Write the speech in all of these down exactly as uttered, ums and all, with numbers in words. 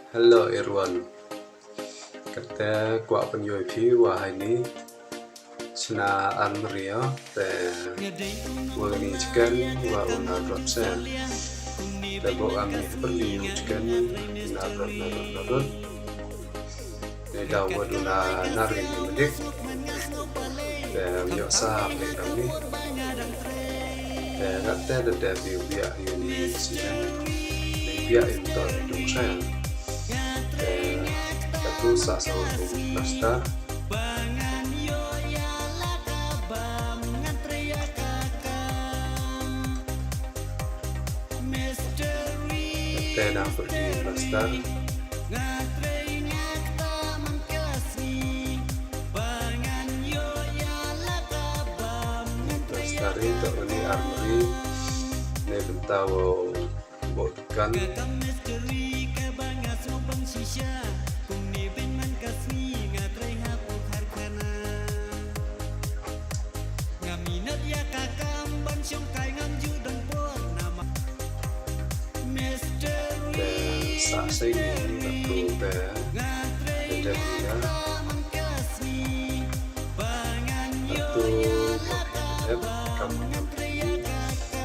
Hello everyone. Kata kwah pynïoh phi wa hai ni. Chna armri ïa te wa ni chicken wa una rot sen. Te bo am ni pergi chicken na rot na rot na rot. Te da wa duna nari ni medik. Te ïoh sa ni kami. Te ngat te da te bi biak yu ni sinen. Ni biak yu to dung sen. Te tu sa sa tu plaster. Te dang pergi plaster. Plaster ri to ni armri. Ne benta wo bot kan. Te sa sei ni na tu te te te ni ya. Na tu te kam kam ni.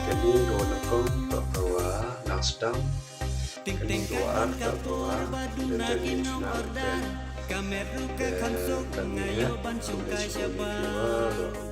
Kani do na kong to kawa na sedang. Kani do ar to kawa te te ni na te. Te kani ya. Kani ya.